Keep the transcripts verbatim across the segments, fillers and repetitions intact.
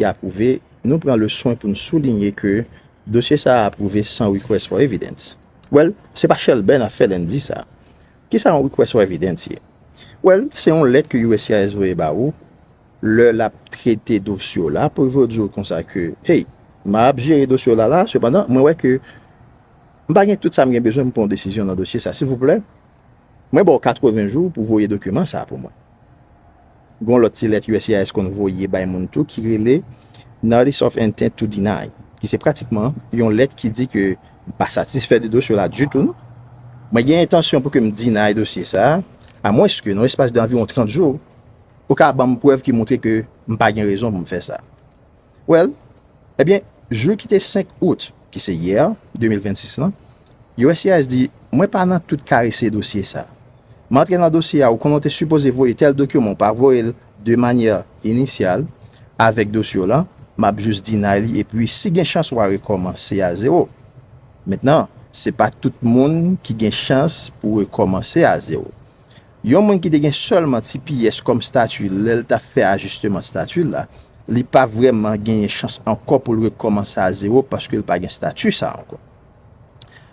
ki apwouve, nou pran le swen pou n soulinye ke dosye sa a apwouve san request for evidence. Well, se pa chèlbè n ap fè lè n di sa. Kisa yon request for evidence ye? Well, se yon lèt ke U S C I S voye ba ou lè l ap trete dosye w la pou l voye di w konsa ke, hey, m ap jere dosye w la la, sepandan, mwen wè ke m pa gen tout sa m gen bezwen pou pran yon desizyon nan dosye sa. Silvouplè, mwen ba w katreven jou pou voye dokiman sa pou mwen. Gon lòt ti lèt U S C I S konn voye bay moun tou ki rele Notice of Intent to Deny, ki se pratikman yon lèt ki di ke m pa satisfè de dosye w la ditou, non. Mwen gen entansyon pou ke m deny dosye sa a, amwenske nan espas de anviwon trant jou, ou ka ban m prèv ki montre ke m pa gen rezon pou m fè sa. Well, ebyen, jou ki te senk out, ki se yè, de mil vennsis lan, U S C I S di, mwen pa nan tout kare se dosye sa. M antre nan dosye a, ou konnen w te sipoze voye tèl dokiman, ou pa voye l de manyè inisyal avèk dosye w lan, m ap jis deny li, epi si gen chans w a rekòmanse a zewo. Mentnan, se pa tout moun ki gen chans pou rekòmanse a zewo. Yon moun ki te gen sèlman T P S kòm stati lè l t ap fè ajisteman stati l la, li pa vrèman genyen chans ankò pou l rekòmanse a zewo paske l pa gen stati sa ankò.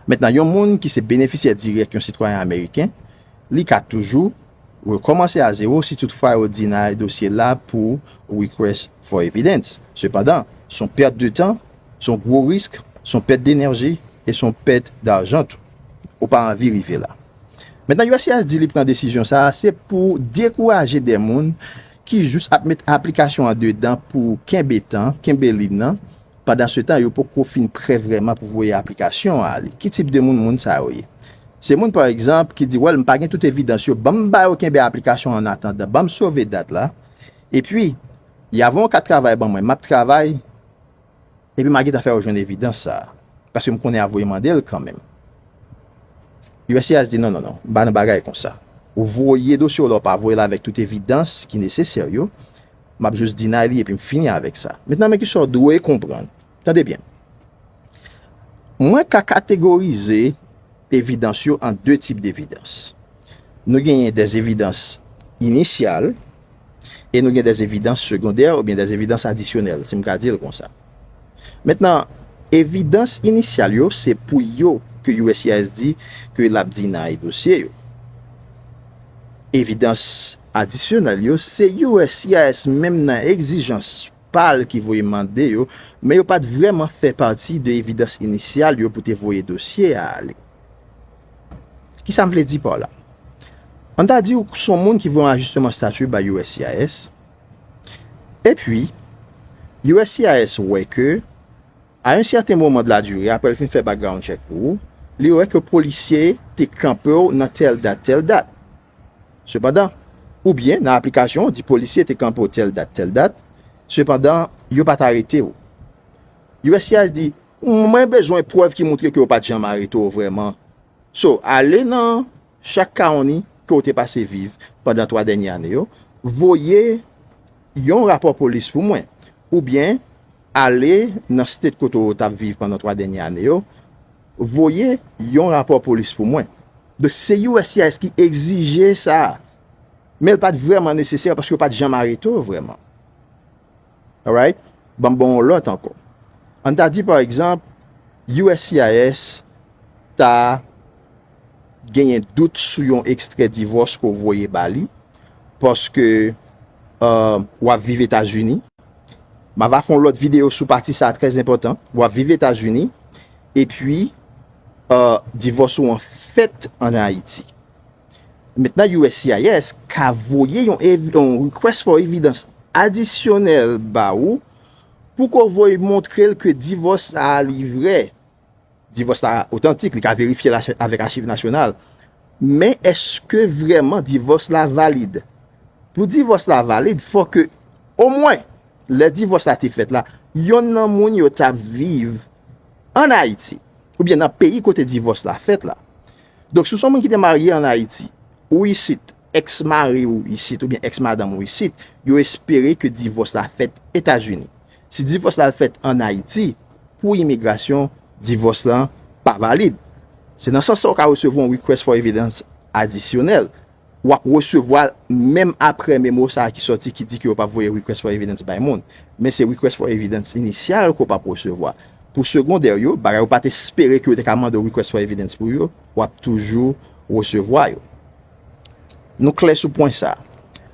Mentnan, yon moun ki se benefisyè dirèk yon sitwayen ameriken, li ka toujou rekòmanse a zewo si toutfwa yo deny dosye l la pou request for evidence. Sepandan, se yon pèt de tan, se yon gwo risk, se yon pèt denèji e se yon pèt dajan tou. Ou pa anvi rive la. Mentnan, U S C I S di li pran desizyon sa a, se pou dekouraje de moun ki jis ap met aplikasyon an dedan pou kenbe tan, kenbe liy nan, pandan se tan yo poko fin prè vrèman pou voye aplikasyon an ale. Ki tip de moun moun sa yo ye? Se moun, pa egzanp, ki di, well, m pa gen tout evidans yo, ban m ba yo kenbe aplikasyon an atandan, ban m sove dat la, epi, y a voye yon kat travay ban mwen, m ap travay, epi m a gentan fè yo jwenn evidans sa a, paske m konnen y a voye mande l kanmenm. U S C I S di, non, non, non, m pa nan bagay konsa. Ou voye dosye w la, ou pa voye l avèk tout evidans ki nesesè yo, m ap jis deny li epi m fini avèk sa. Mentnan, men kisa w dwe konprann. Tande byen. Mwen ka kategorize evidans yo an de tip devidans. Nou genyen des evidans inisyal e nou gen des evidans segondè oubyen des evidans adisyonèl, si m ka di l konsa. Mentnan, evidans inisyal yo, se pou yo ke U S C I S di ke l ap deny dosye yo. Evidans adisyonèl yo, se U S C I S menm nan egzijans pa l ki voye mande yo, men yo pa t vrèman fè pati de evidans inisyal yo pou te voye dosye a ale. Kisa m vle di pa w la? Ann ta di w se yon moun ki voye yon ajisteman stati bay U S C I S, epi U S C I S wè ke, a yon sèten moman de la dire, apre l fin fè background check pou ou, li wè ke polisye te kanpe w nan tèl dat, tèl dat. Sepandan, oubyen nan aplikasyon, ou di polisye te kanpe w tèl dat, tèl dat, sepandan, yo pa t arete w. U S C I S di, mwen bezwen prèv ki montre ke yo pa t janm arete w vrèman. So, ale nan chak kawoni ke w te pase viv pandan twa dènye ane yo, voye yon rapò polis pou mwen, oubyen ale nan state kote w t ap viv pandan twa dènye ane yo, voye yon rapò polis pou mwen. Donk, se U S C I S ki egzije sa a. Men l pa t vrèman nesesè paske yo pa t janm arete w vrèman. Alright? Ban m ba w yon lòt ankò. Ann ta di, pa egzanp, U S C I S ta genyen dout sou yon ekstrè divòs ke w voye ba li, paske, euh, w ap viv Etazini. M ava fè yon lòt videyo sou pati sa a, trè enpòtan. W ap viv Etazini, epi, euh, divòs ou an fèt ann Ayiti. Mentnan, U S C I S ka voye yon ev-, yon request for evidence adisyonèl ba ou pou ke w voye montre l ke divòs sa a li vrè. Divòs la otantik, li ka verifye l avèk Achiv Nasyonal. Men èske vrèman divòs la valid? Pou divòs la valid, fò ke, omwen, lè divòs la te fèt la, yonn nan moun yo t ap viv ann Ayiti, oubyen nan peyi kote divòs la fèt la. Donk, si w se yon moun ki te marye ann Ayiti, ou isit, èks mari w isit, oubyen èks madanm ou isit, yo espere ke divòs la fèt Etazini. Si divòs la fèt ann Ayiti, pou imigrasyon, divòs la pa valid. Se nan sans sa w ka resevwa yon request for evidence adisyonèl. w ap resevwa l menm apre memo sa a ki sòti ki di ke yo p ap voye request for evidence bay moun. Men se request for evidence inisyal ke w p ap resevwa. Pou segondè yo, bagay ou pa t espere ke yo te ka mande w request for evidence pou yo, w ap toujou resevwa yo. Nou klè sou pwen sa a.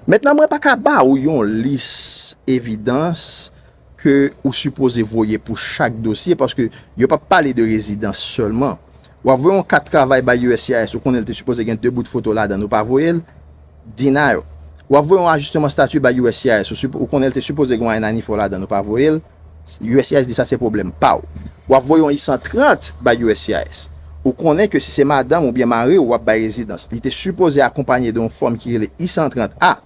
Mentnan, mwen pa ka ba ou yon lis evidans ke ou sipoze voye pou chak dosye, paske yo p ap pale de rezidans sèlman. W ap voye yon kat travay bay U S C I S, ou konnen l te sipoze gen de bout foto ladan l, ou pa voye l, deny. W ap voye yon ajisteman stati bay U S C I S, ou, ou konnen l te sipoze gen yon I ninety-four ladan l, ou pa voye l, U S C I S di sa se pwoblèm pa w. W ap voye yon I san trant bay U S C I S. Ou konnen ke si se madanm oubyen mari w w ap bay rezidans, li te sipoze akonpanye de yon fòm ki rele I san trant A.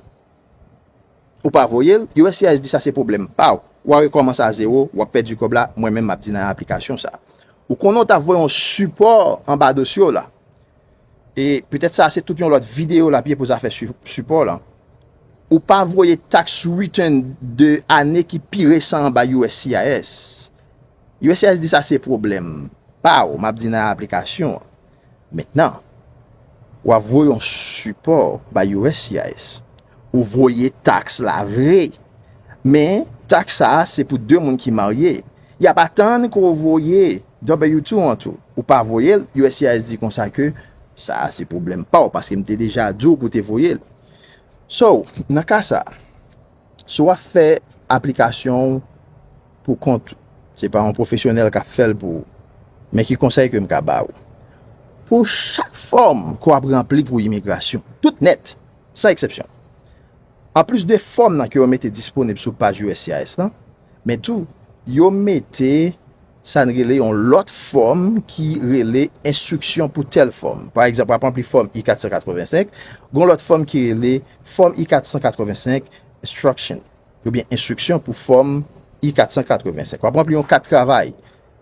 Ou pa voye l, U S C I S di sa se pwoblèm pa w. W a rekòmanse a zewo, w ap pèdi kòb la, mwen menm m ap deny aplikasyon sa. Ou konnen w t ap voye yon sipò anba dosye w la. E petèt sa se tout yon lòt videyo l ap ye pou zafè si-, sipò la. Ou pa voye tax return de ane ki pi resan an bay U S C I S. U S C I S di sa se pwoblèm pa w, m ap deny aplikasyon an. Mentnan, w ap voye yon sipò bay U S C I S. Ou voye tax la vre, men tax sa a se pou de moun ki marye. Y ap atann ke w voye W two an tou. Ou pa voye l, U S C I S di konsa ke sa a se pwoblèm pa w, paske m te deja di w pou w te voye l. So, nan ka sa a, si w ap fè aplikasyon w pou kont ou, se pa yon pwofesyonèl k ap fè l pou ou, men ki konsèy ke m ka ba ou? Pou chak fòm ke w ap ranpli pou imigrasyon, tout nèt, san eksepsyon, anplis de fòm nan ke yo mete disponib sou paj U S C I S lan, men tou, yo mete sa n rele yon lòt fòm ki rele enstriksyon pou tèl fòm. Pa egzanp, w ap ranpli fòm I kat san katrevensenk, gen yon lòt fòm ki rele fòm I kat san katrevensenk instruction, oubyen enstriksyon pou fòm I kat san katrevensenk. W ap ranpli yon kat travay,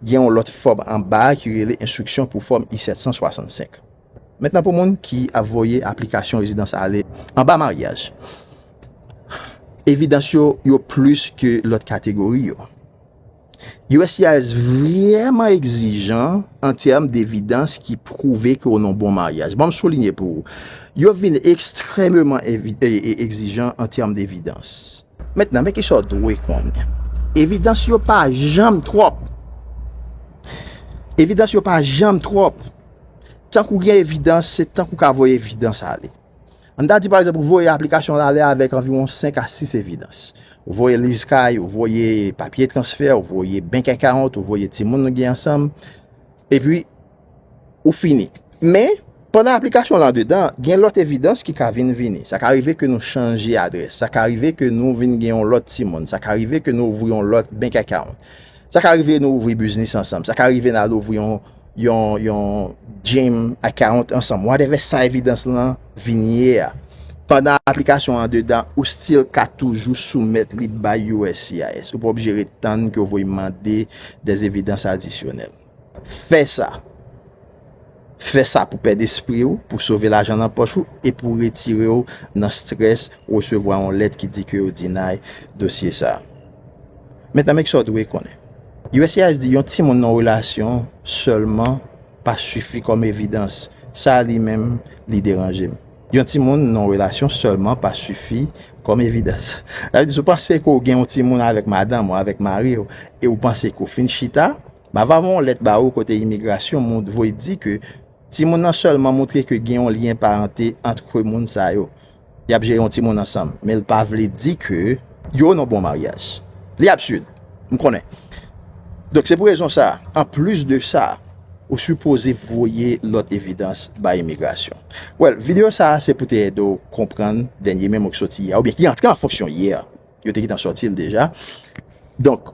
gen yon lòt fòm anba ki rele enstriksyon pou fòm I sèt san swasannsenk. Mentnan, pou moun ki ap voye aplikasyon rezidans ale anba maryaj, evidans yo, yo plis ke lòt kategori yo. U S C I S vrèman egzijan an tèm de evidans ki pwouve ke w nan bon maryaj. Ban m soulinye pou ou, yo vin ekstrèmeman evi-, e, e, egzijan an tèm de evidans. Mentnan, men kisa w dwe konnen. Evidans yo pa janm twòp. Evidans yo pa janm twòp. Tank ou gen evidans, se tank ou ka voye evidans ale. Ann ta di, pa egzanp, ou voye aplikasyon w la ale avèk anviwon senk a sis evidans. Ou voye liz kay, ou voye papye transfè, ou voye bank account, ou voye timoun nou gen ansanm. Epi, ou fini. Men, pandan aplikasyon w la andedan, gen lòt evidans ki ka vin vini. Sa ka rive ke nou chanje adrès. Sa ka rive ke nou vin gen yon lòt timoun. Sa ka rive ke nou ouvri yon lòt bank account. Sa ka rive nou ouvri biznis ansanm. Sa ka rive n al ouvri yon, yon, yon gym account ansanm. Whatever sa evidans lan vin ye a. Pandan aplikasyon an andedan, ou still ka toujou soumèt li bay U S C I S. Ou pa oblije ret tann ke yo voye mande des evidans adisyonèl. Fè sa. Fè sa pou pè d espri w, pou sove lajan nan pòch ou e pou retire w nan strès resevwa yon lèt ki di ke yo deny dosye sa a. Mentnan, men kisa w dwe konnen. U S C I S di yon timoun nan relasyon sèlman pa sifi kòm evidans. Sa li menm, li deranje m. Yon timoun nan relasyon sèlman pa sifi kòm evidans. Sa vle di, si w panse ke w gen yon timoun avèk madanm ou avèk mari w, e w panse ke w fin chita, m ava voye yon lèt ba ou kote imigrasyon moun voye di ke timoun nan sèlman montre ke gen yon lyen parante ant moun sa yo. Y ap jere yon timoun ansanm, men l pa vle di ke yo nan bon maryaj. Li absid, m konnen. Donk, se pou rezon sa a, anplis de sa, ou sipoze voye lòt evidans bay imigrasyon. Well, videyo sa a se pou te ede w konprann dènye memo ki soti yè, oubyen ki antre an fonksyon yè. Yo te gentan sòti l deja. Donk,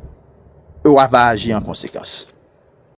w ava aji an konsekans.